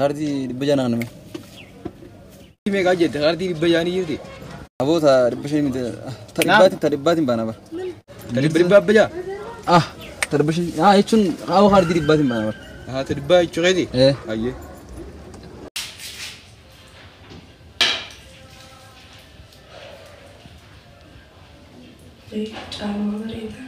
Kaartii dhibba jaanaa kaname. Meeqaa jette kaartii dhibba jaanii jirti? Aboota dhibba shanii miti. Ta dhibbaatiin baana bara. Ta dhibba dhibbaa abba jaa? Ah, ta dhibba shanii. Ah, jechuun aboo kaartii dhibbaatiin baana bara. Ah, ta dhibbaa jechuu keeti? Eh. Ayyee. Caaluma bareeda.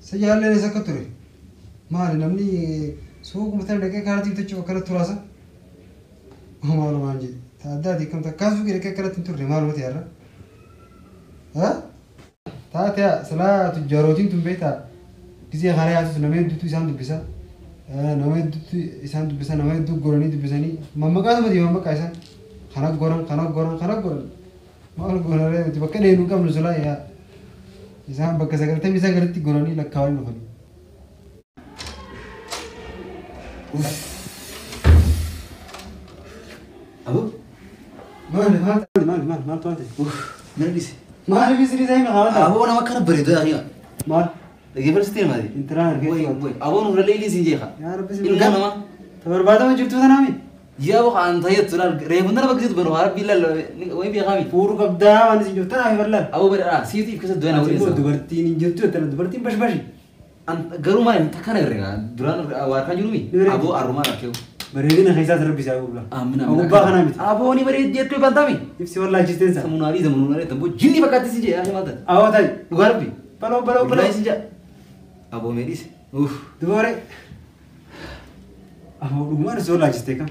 Sajaalleen isa akka ture. Maali namni suuquma tana dhaqee kaartii bitachuuf akkana turaasa? Maalumaan jedhe. Addaati kam takkaa suuqii dhaqee akkanatti hin turre maaluma ta'e har'a? Taate silaa tujjaarootiin tun beektaa gisee karaa yaasuus nama hedduutu isaan dubbisa. Nama hedduutu isaan dubbisa nama hedduu goranii dubbisanii mammaqaatuma deema mammaqaa isaan. Kana goran kana goran kana goran. Maal goonaree nuti bakka dheenu qabnu silaa yaa. Isaan bakka 99tti goranii lakkaa'anii dhufanii. Abu? Maali maali maali maali maal taate? Mana dhiise. Maali bisiri ta'e maqaa Aboo nama akkana bareedu yaa Maal? Dhaggeeffatu maali? Intalaan argee. Way aboo nurra leelii siin jeeqa. Yaa Rabbi Ilkaan nama. Ta barbaadama jirtu tanaami. Yaa boo an tayyatu laal reefuun dana bakka jirtu banu rabbi laal way beekami. Fuuru qabdaa waan isin jirtu tanaaf barlaal. Aboo bareedaa siitiif keessa du'an Ati immoo dubartiin hin jirtu tana dubartiin bashbashi. Garuu maali takkana herrega duraan waa kan jirumi aboo arrumaa rakkeewu. Bareedina keessaas rabbi isaa gubla. Amiin amiin. Gubbaa kanaa miti. Aboo ni bareeddi jettee bantami. Ibsi wallaalchisteen sana. Samuunaarii samuunaarii tamboo jinni fakkaatti si jee yaa maal taate. Awwa ta'i. Dhugaa rabbi. Baloo baloo baloo. Wallahi si jaa. Aboo mee dhiise. Uff. Dubaree. Aboo dhugumaan si wallaalchistee kam.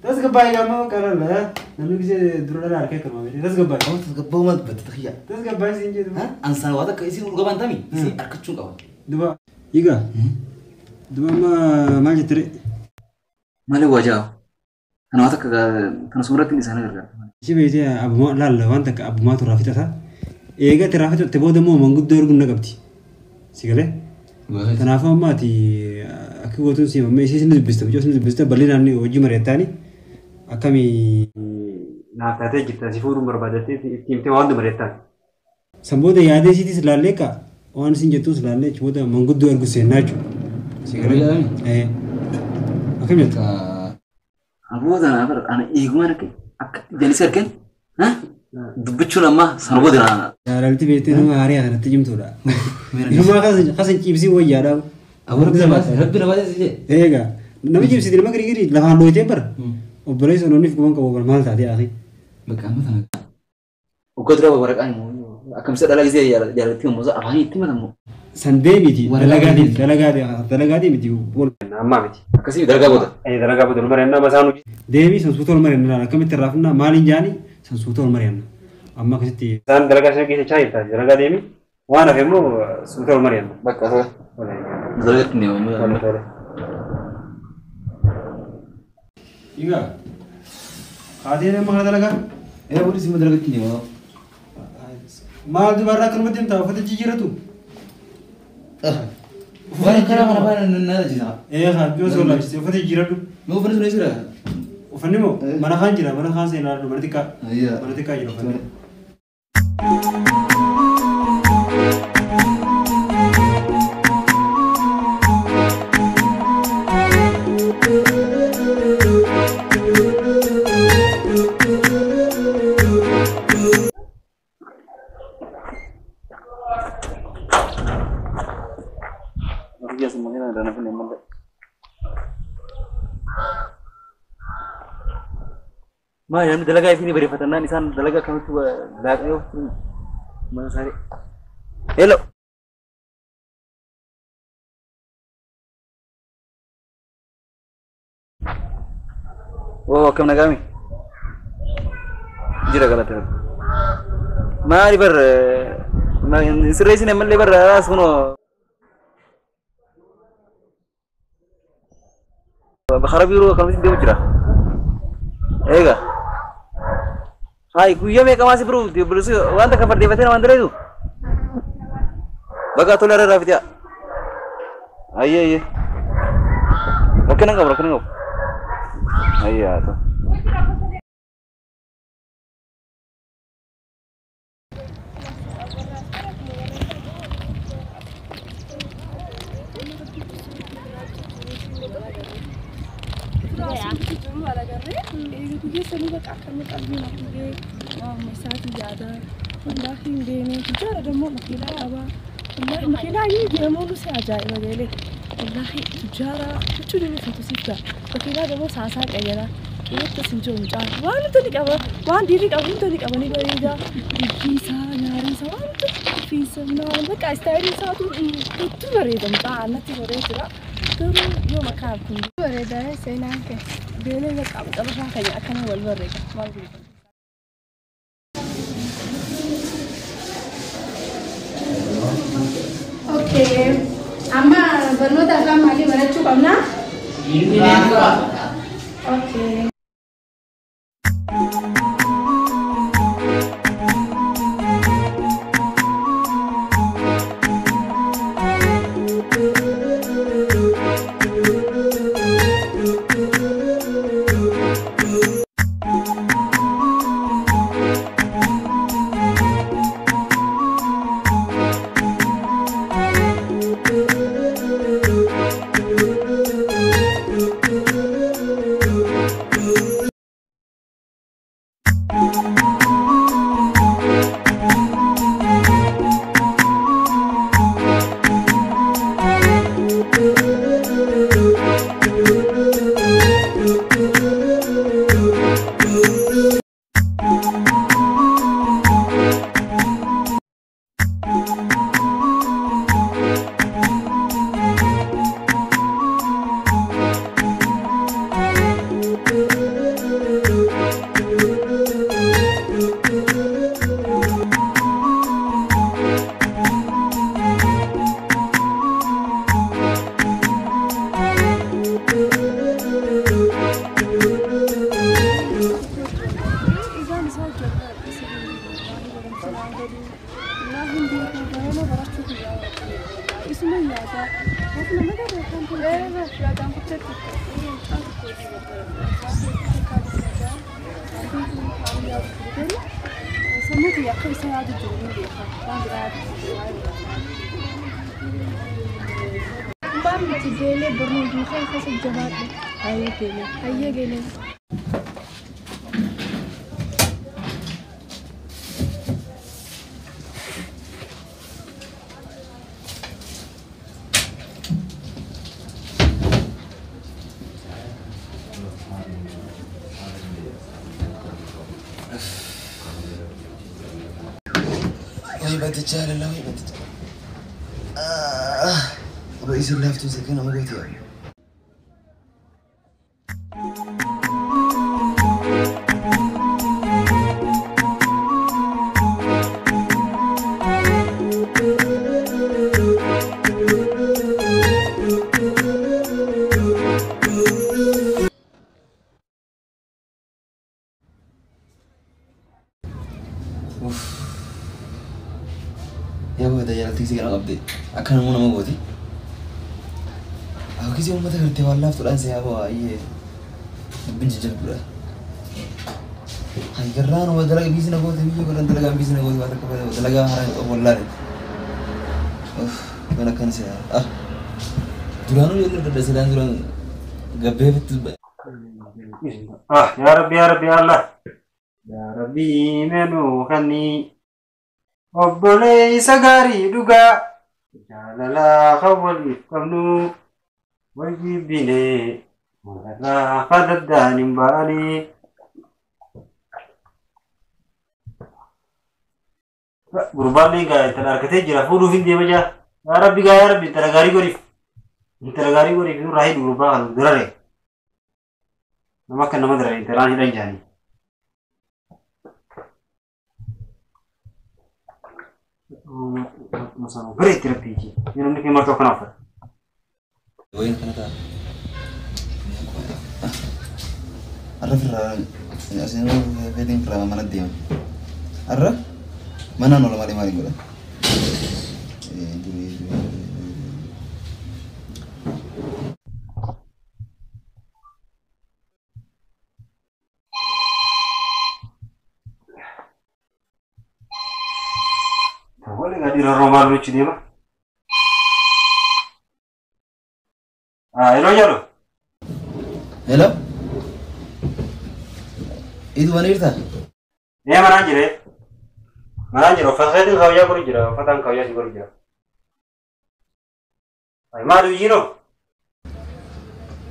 Tasgabbaa'ii gama qalala namni gisee dura dhala harkee kan maamile tasgabbaa'ii. Aboo tasgabba'uu maal dubbatte takhiyya. Tasgabbaa'ii siin jedhu. Ansaan waa takka isin dhuga bantami isin harkachuun qaba. Duba. Iga. Duba amma maal jettere? Maali wajaa? Kana waa takka kana suuratti isaan gargaara. Ishee beektee abbuma laalla waan takka abbumaatu irraa fixata. Eega irraa fixatte booda immoo manguddoo erguun na qabdi. Si galee? Kanaafuu amma ati akka gootuun si amma ishee ni dubbista mucaa ni dubbista bal'inaan hojii mari'attaani akkamii naaf taatee jirta si fuudhuun barbaadattee itti himtee waan mari'attaan. San booda yaadee isiitis ilaallee ka waan isin jettus ilaallee achi booda manguddoo ergu seennaa jechuudha. Si galee? Akkam jetta? Aboo tana ana eegumaan akka jallisee argeen dubbachuun amma sana booda na. Jaalalti beektee nama haarii kanatti cimtuudha. Inumaa kasan ciibsii wayyaadha. Aboo rabbi na baasee si jee. Eegaa nama ciibsiti nama garii garii lafaan dhooytee bara. Obboleessa onoonniif guban qabu bara maal taatee akhi. Bakka amma tana. Waggaa dura waraqaan immoo akkamisa dhala gisee jaalaltii immoo afaanii itti matamu. San deemiti dalagaa miti ammaa miti. Akkasii dalagaa booda. Dalagaa booda ol mari'annaa masaan hojii. Deemii san suuta ol mari'annaa akkamitti irraa funnaa maaliin jaanii san suuta ol mari'annaa. Amma akkasitti. Isaan dalagaa sana keessa chaa jirta dalagaa deemii waan hafe immoo suuta ol mari'annaa. Bakka tola. Dalagatti ni amma. Egaa haatee nama kana dalagaa? Ee booda sima dalagatti ni amma. Maal dubarraa akkanumatti himtaa uffata jijjiirratu? Waan kana mana baana na jira. Ee haa yoo soo laabsite uffata jijjiiradhu. Mee uffanni sun eessa jira? Uffanni moo mana kaan jira mana kaan seenaa mana xiqqaa. Mana xiqqaa jira uffanni. Ma namni dalagaa isin bareeffatannaan isaan dalagaa akkamitti daaqnee ooftu mana isaanii. Hello. Oo akkam nagaami? Jira galata. Maali bar sirreessine ammallee bar as kunoo karaa biiroo akkamitti deemu jira. Eega. Hai, guyyaa meeqa maasii biroo wanta kan fardeeffatee namaan dalagu? Bakka tola irra raafitia. Ayyee ayyee. Rakkina qabu rakkina qabu. Ayyee haa ta'u. Okay. Amma barnoota afaan maalii barachuu qabna? Okay. Yaada. Of nama garee kan ta'e. Yaadaan kuttatti. Sammuu kiyya akka isa yaadu jiru ni beeka. Waan biraa yaadu Waan miti geelee barnoota keessa jabaadhu. Hayyee geelee. Hayyee geelee. بتجعل الله بتجعل رئيس الله سكينة مقوتي. Yaa goota jaalatti si kana qabde akka namoota nama gooti. Akkasii uummata gartee waan laaftuudhaan si yaaba waa'ee dubbiin jajjabduudha. Hangarraan waa dalaga biizina goote biyya godhan dalagaan biizina goote waan takka fayyadamu dalagaa haaraa hin qabu wallaale. Waan akkana si yaaba. Duraanuu yoo dadda silaan duraan gabbee fitti. Yaa Rabbi yaa Rabbi yaa Allah. Yaa Rabbi meenuu kanni. Obboleessa gaarii dhugaa jaalalaa kan waliif qabnu wal jibbinee walirraa fadaddaan hin baane. Gurbaan gaa intala harkatee jira fuudhuuf hin deema jira. Yaa Rabbi gaa yaa Rabbi intala gaarii godhiif. Intala gaarii godhiif nurraa hidhu gurbaa kan darare. Nama akka nama darare intalaan hidhan jaanii. Great refugee. Namni kee martoo kana uffata. Wayin kana ta'a. Har'a firraa asiin feetiin firraa mana deema. Har'a manaan oola malee maaliin godha? Dhiira Roomaa luchi deema. Hello jedhu. Hello. Idu mana jirta? Ee manaan jire. Manaan jira uffata keetiin kaawayyaa godhu jira uffataan kaawayyaa si godhu jira. Maal hojii noo?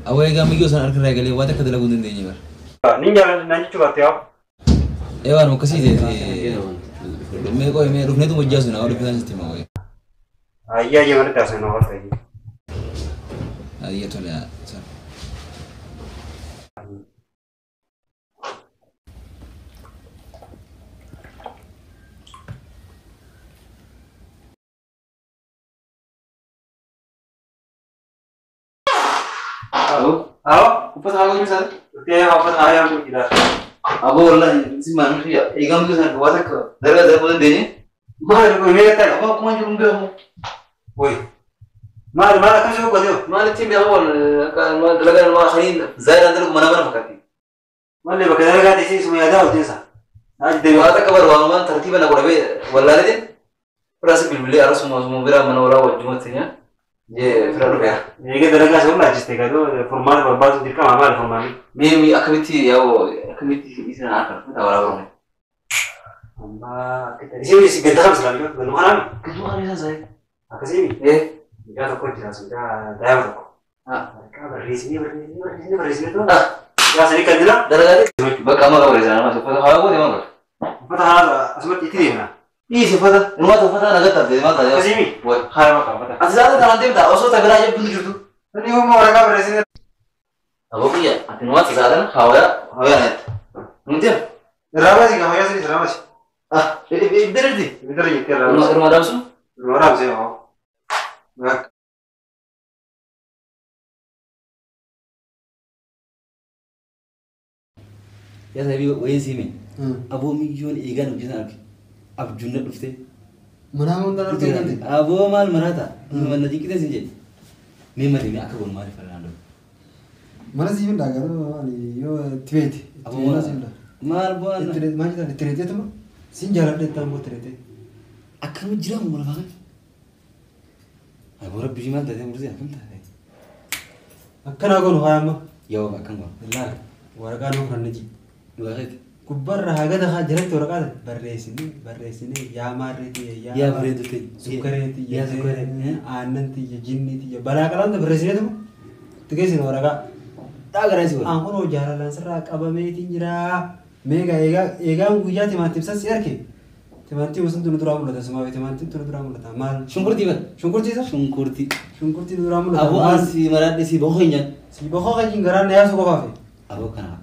Awwa egaa miyyoo sana harka irraa galee waan akka dalaguu hin dandeenye bara. Nin jaalladha naan jechuu baatte yaa. Ee waan akkasii ta'e mee qoy mee dhufneetu hojjaa sun awwa dhufnaan sitti hima qoy. Ayyaa ayyaa manatti haasa'e na horta. Ayyaa tole sana. Awo? Uffata haa godhu isaa? Uffata haa godhu jira. Aboo wallahi si maal nuti eegamu sana waa takka dalagaa dalaguu dandeenye. Maal kun mee ta'e? Aboo akkuma jiru hin beeku. Woy. Maal maal akkasii godhate yoo? Maal ittiin beeku wal dalagaa namaa khaliin zaayiraan dalagu mana mana fakkaatti. Maal bakka dalagaa teessee isuma yaadaa hojjeessa. Waa takka bara waanumaan tartiiba na godhamee wallaaleetiin firaas bilbilee arasuma asuma biraa mana walaa wajjumatti nya jee fira dhufeera. Eega dalagaa isa wallaachiste gadoo furmaata barbaadu dirqama maal furmaanni? Mee akkamitti yaa'u akkamitti isin harka fuuta walaa barme? Amma isin ganda kam silaa yoo ganuma kanaami? Ganduma kana isaan saayee. Akkasiimi? Ee. Mucaa tokko jira sun daa'ima tokko. Waraqaa barreessinee barreessinee barreessinee barreessinee too. Yaa sanii kan jira? Dalagaalee. Bakka amma qaba barreessan amma uffata haa goote maal godha? Uffata haa asumatti itti deemna. Dhiisi uffata. Inumaata uffata nagatti haftee maal taatee? Akkasiimi? Way. Haa bakka uffata. Ati zaata kanaan deemta osoo tabiraa jabduun jirtu. Inni humna waraqaa barreessinee. Aboo kiyya ati inumaata zaatan hawaya hawaya natti. Nuti? Irraa baasi gaa hawaya sanii irraa baasi. Ah ibidda jirti? Ibidda jirti irraa baasi. Irma dhaamsu? Irma dhaamsee hoo. Yaa sahibii wayii siime. Aboo miyyoon eegaan hojjetan arge. Abjuun na dhufte. Manaa hundaan argee galte. Aboo maal maraata? Mana dinqitee sin jedhe. Mee malee mee akka goonu maaliif Fernando? Mana siif hin dhaagaruu maali yoo itti beekte. Aboo maal bu'aan? Maal jedhan itti reeteetuma sin jaaladha itti ammoo itti reetee. Akkamitti jiraamu mala fa'aa? Aboo rabbi maal taatee murtee akkam taatee? Akkanaa goonu haa amma. Yoo akkam goonu. Laal waraqaa nuu fudhanne ji. Dhugaatiiti. Gubbaarra haga tahaa jalatti waraqaa barreessinee barreessinee yaa maarree tiyya Yaa bareedu tiyya. Sukkaree tiyya Yaa sukkaree. Aannan tiyya jinni tiyya balaa qalaanta barreessineetuma itti geessine waraqaa. Dhaa garaa si godha. Aan kunoo jaalalaan sirraa qabameetiin jiraa. Meeqa eegaan guyyaa timaantiin san si arge. Timaantiin gosa tunu duraa mul'ata sumaa fi timaantiin tunu duraa mul'ata maal. Shunkurtii bara. Shunkurtii isa? Shunkurtii. Shunkurtii nu duraa mul'ata. Aboo aan si maraadhe si boqoo hin nyaanne. Si boqoo qajiin garaan na yaasuu qofaafe. Aboo kana.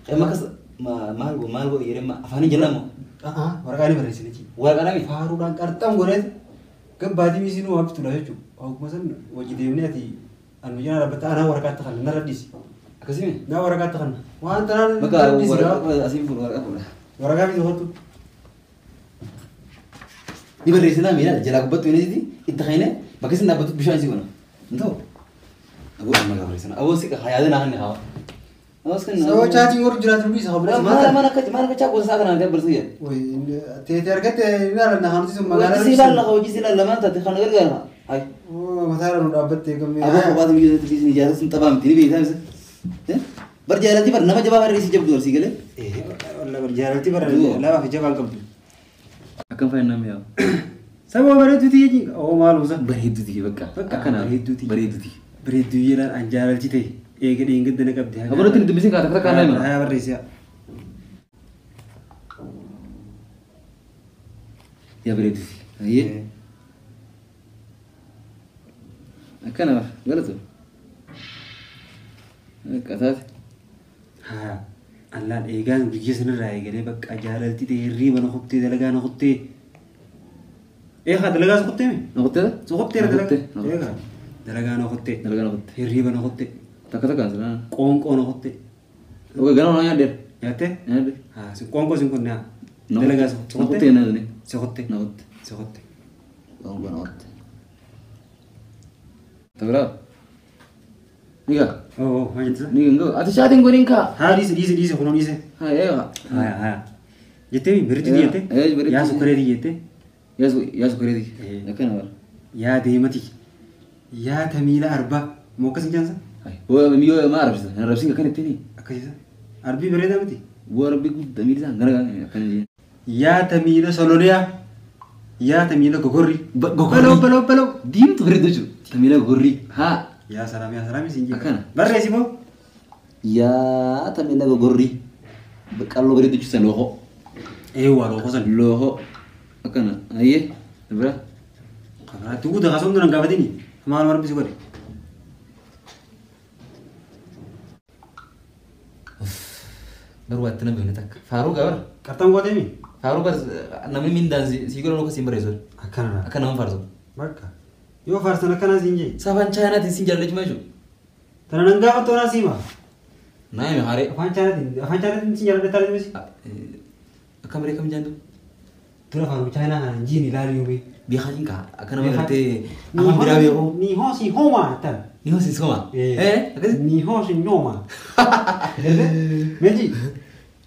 Qeema akkas maal go maal go yeroo afaanii jala moo? Waraqaa ni barreessine ji. Waraqaa nami? Faaruudhaan qarxam godheet gabbaatii miisii nu waabituudha jechuudha. Oguma san hojii deemnee ati anu jala dhaabbatta anaa waraqaatti kanna narra dhiisi. Akkasii? Naa waraqaatti kanna. Waan tanaan Bakka narra dhiisi. Waraqaa asiin fuudhu waraqaa fuudha. Waraqaa bitu hottu. Ni barreessinaa miidhaa jalaa gubbattu inni itti kaine bakka isin dhaabbattu bishaan isii godha. Hin ta'u. Aboo amma gaafa barreessina. Aboo si yaada naa kanne hawa. Aboo si kanne. Sababa chaatiin warri jiraatu dhiisa qabna. Maal maal akka maal akka chaaqoo isaa kanaan barreessu yaa. Teetee argatte ni ilaalna kan nuti sun magaalaa. Hojii si ilaalla hojii si ilaalla maal taate kan gargaara. Ay. Mataa irra nu dhaabbattee gammee. Aboo kophaatu biyya isaatti fiisin ijaarsa sun taphaa miti ni beektaa isa. Bar jaalalti bar nama jabaa barreessi jabdu arsii galee. Jaalalti bara lafaa fi jabaan qabdu. Akkam fayyadamee namni yaa. Sababa bareedduu tiyya ji. Oo maal musa. Bareedduu tiyya bakka. Bakka Akkana bareedduu tiyya. Bareedduu tiyya. Bareedduu yelaan an jaalalti ta'e eega dheengadda na qabdi. Aboo nuti dubbisin kaata kaata kaanaa hima. Haa barreessi. Yaa bareedduu tiyya. Ayyee. Akkana galatu. Akka taate. Haa allaan eegaan guyya sanarraa eegalee bakka jaalalti ta'e hirriiba na kuttee dalagaa na kuttee. Eegaa dalagaa si kuttee mi? Na kuttee? Si kuttee dalagaa. Eegaa dalagaa na kuttee. Dalagaa na kuttee. Hirriiba na kuttee. Takka takkaan silaa. Qoonqoo na kuttee. Oke ganama na nyaaddeera. Nyaattee? Nyaadde. Haa si qoonqoo sin kunne haa. Dalagaa si Na kuttee? kuttee na Si kuttee. Na kuttee. Si kuttee. Qoonqoo na kuttee. Tabiraa. Niga. Oo maal jettu? Niga ngoo. Ati shaatiin godhin kaa. Haa dhiise dhiise dhiise kunoo dhiise. Haa eegaa. Haa haa. Jettee bareedduu jettee? Bareedduu. Yaa sukkareetii jettee? Yaa sukkareetii. Akkana bara. Yaa deemati. Yaa tamiila arbaa. Moo akkas hin jaansa? Miyyoo maa arabsisa? Hin arabsin akkana ittiin. Akkasiisa. Arbii bareedaa miti? Boo arbii guddaa miilli isaa gara akkana jeen. Yaa tamiila sololiyaa. Yaa tamiila gogorri. Gogorrii. Baloo baloo baloo. Diimtuu bareedduu jechuudha. Tamiila gogorrii. Haa. Yaa salaam yaa salaam isin jedhe. Akkana. Barreessi moo? Yaa tamiila gogorrii. Qalloo bareedduu jechuudha lookoo. Eewwa lookoo san. Lookoo. Akkana. Ayyee. Bira. Kabiraatti guuta kaasoo hunduu nan gaafatini. Maal marbi si godhe? Garuu waatti nama beekne takka. Faaruu gaabara. Qarxan gootee mi? Faaruu bar namni mindaan si godhan akka siin barreessu. Akkana. Akka nama faarsu. Bakka. Yoo faarsan akkanaa siin jee. Safaan chaayinaatiin siin jaalladhu jechuudha. Tana nan gaafattu anaa siima. Naa hime haaree. Afaan chaayinaatiin siin jaalladhu taatee misi. Akkam baree kam jaantu? Dura afaan chaayinaa kana jiin ilaali yoomii. Beekaa jiin kaa akka nama gartee afaan biraa beeku. Ni hoo si hoomaa tan. Ni hoo si sooma. Akkasi. Ni hoo si nyooma. Meeji.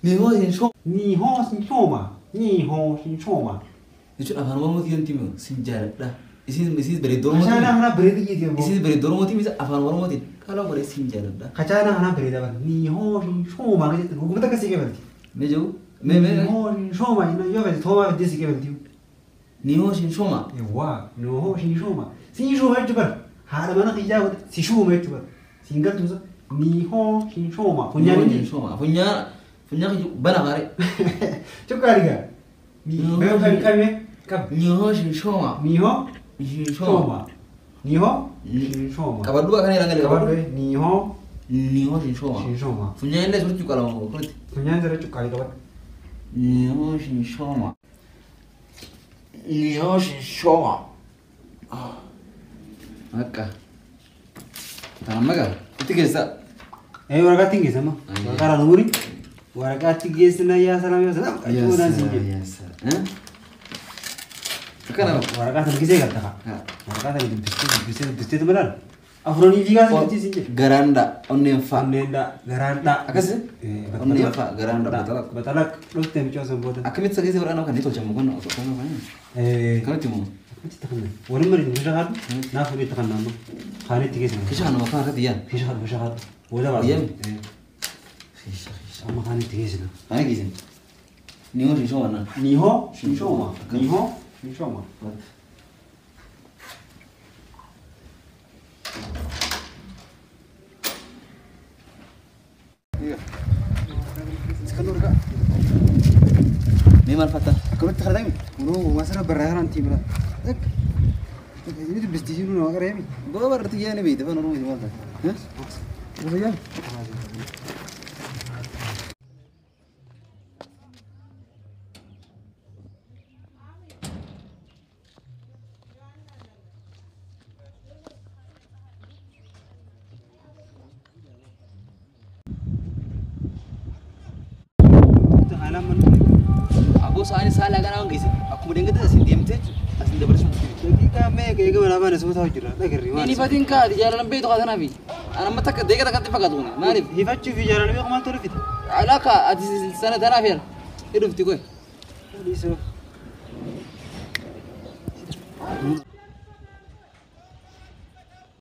Ni hoo si sooma. Ni hoo si sooma. Ni hoo si sooma. Jechuun afaan Oromootiin wanti himu sin jaalladha. Isinis bareedduu Oromootiin. Kachaanaa kanaa bareedu jeeti ammoo. Isinis bareedduu Oromootiin misa afaan Oromootiin kaloo baree sin jaalladha. Kachaanaa kanaa bareeda bara. Ni hoo si sooma jettu gugumata akkasii qabalti. Mee jiru? Mee mee. Ni hoo si sooma jennaan yoo fedhe toomaa fiddee si qabalti. Ni hoo si sooma. Yawwaa ni hoo si sooma. Si sooma jechuun bara haadha mana kiyyaa godhe si sooma jechuun bara. Siin galtuusa ni hoo si sooma. Funyaan ni sooma. Funyaan funyaan bana haaree. Cukkaari gaa. Mee qabi qabi qabi. Ni hoo si sooma. Ni hoo si sooma. Ni hoo si sooma. Qabadhu akkana jedhan galee qabadhu. Ni hoo Ni hoo si sooma. si sooma. Funyaan illee sirriitti cuqqaalama kunuuti. Funyaan sirriitti cuqqaalii qabadhu. Ni hoo si sooma. Ni hoo si sooma. Akka. Tanaan magaa itti geessa. Waraqaatti hin geessama. Waraqaa irraa muri. Waraqaatti geessina yaa salaam yaa salaam. Achuudhaan siin jedhe. Yaa salaam. Akkana. Waraqaa sana gisee galta kaa. Waraqaa sana dubbistee dubbistee dubbistee malaan. Afuranii fiigaa sirriitti siin jedhe. Garaan dha onneen fa'a. Onneen dha garaan dha. Akkasi? Onneen fa'a garaan dha baxalaq. Baxalaq dhufte mucaa san booda. Akkamitti sageessee waraqaa kan inni tolchamu kun osoo kan Akkamitti immoo? Akkamitti takkanna? Waliin marii bishaan haadhu naaf fuudhee takkanna amma. Kaanitti keessa. Kisha kanuma kan harkatti yaan. Kisha haadhu bishaan haadhu. Booda baasa. Yaan? Kisha kisha. Amma kaanitti keessa. Kaani keessa. Nihoo shinshoo mana. Nihoo shinshoo Nihoo shinshoo Mee maal fattaa? Akkamitti karatami? Kunoo masara barraa kanaan tiimira. Inni dubbistii nama qareemi. Boo barratti yaani beekte afaan Oromoo maal ta'a? Gosa yaani? Aboo sa'aan isaa laga waan geesse akkuma deengate asin deemtee asin dabarsuun. Daqiiqaa meeqa eega manaa baane suma taa'u jira dhagarri maal. Inni fatiin kaati jaalalan beektu haa tanaafi. Ana amma takka deega takkatti fakkaatu kun maaliif? Hifachuu fi jaalala beeku maal tole fite? Alaaka ati sana tanaaf yaala. Hidhufti koy. Dhiisoo.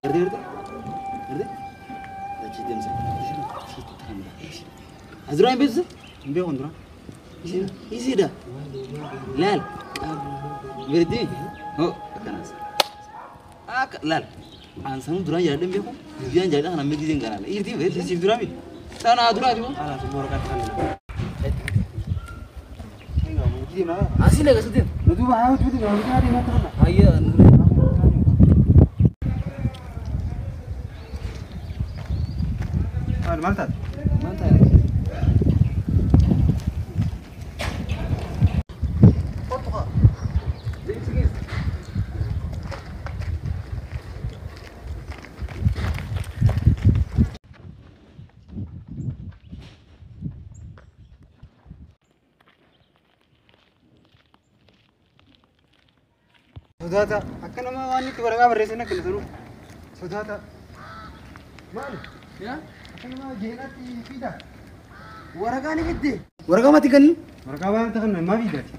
Gardee gardee gardee. Achi deemsa. Azuraan hin beektu? Hin beeku dura. Isiidha. Laal. Verdi. Ho akkanas. Akka laal. Aan sanuu duraan jaaladhan beeku. Guyyaan jaaladhan kana amma giseen ganaala. Irti verdi. Siif duraa mi? Sana duraati moo? Alaas immoo waraqaatti kan. Asii laga sitiin. Nuti haa hojjetu nuti haa deemaa turan. Hayya. Maal maal taate? Maal taate? Sodaata akka nama waan itti waraqaa barreessan akka sanuu. Sodaata. Maali? Akka nama jeenaatti fiida. Waraqaa ni fidde. Waraqaa mati kennu? Waraqaa waan ta'an maa fiidaati?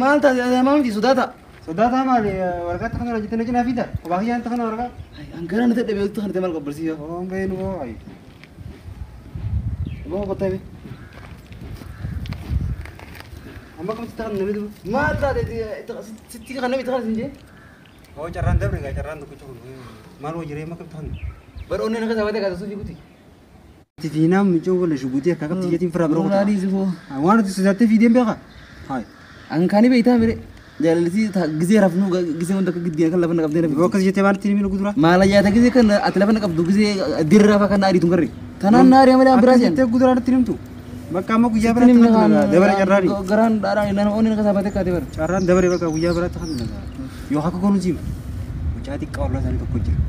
Maal taate maa miti sodaata? Sodaata maali waraqaa ta'an jettee na cinaa fiida? Kophaa kiyyaan ta'an waraqaa? Hanqina nuti dhibee ta'an maal qabbarsiisa? Oon beenu boo ayi. Boo qottame. Amma akkamitti ta'an namni duba? Maal taate sitti kan namni ta'an sin jee? Oo carraan dabre gaa carraan tokko cufu maal hoo jiree amma akkamitti ta'an? Bara onneen akka sabatee kaasa suufii kuti. Tifiinaa mucoo wala shuguutii akka qabdi jeetiin firaa biroo kutaa. Waan ati sodaattee fiideen beekaa? Hayi. Ankaani beektaa mire jaalalisi gisee rafnu gisee wanta akka giddiin kan lafa na qabdee Yoo akkas jettee maalitti himi guduraa? Maala yaata gisee kan ati lafa na qabdu gisee dirra fa kan ariitu garri. Tanaan na ari'a malee biraa Akkas seen. jettee guduraa natti himtu? Bakka amma guyyaa biraatti kan dabare carraani. Garaan dhaadhaan nan onneen akka sabatee kaatee bara. Carraan dabare bakka guyyaa biraatti kan yoo akka goonu siima. Mucaa xiqqaa ollaa isaanii tokko jira.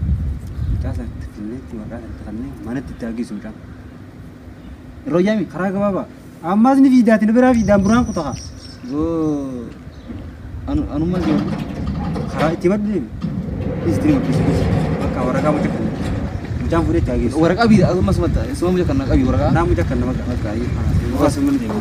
Mucaa isaanitti finneetti waraqaa isaanitti kanneen manatti itti argisu mucaan. Rooyyaami. Karaa gabaabaa. Ammaas ni fiidaati ni biraa fiidaan buraan kutaa. Goo anummaa jiru. Karaa itti maddu deemi. Isti maddisiisu. Bakka waraqaa mucaa kan mucaan fuudhee itti argisu. Waraqaa bii amma suma suma mucaa kana qabi waraqaa. Naa mucaa kan nama bakka. Waa summan deema.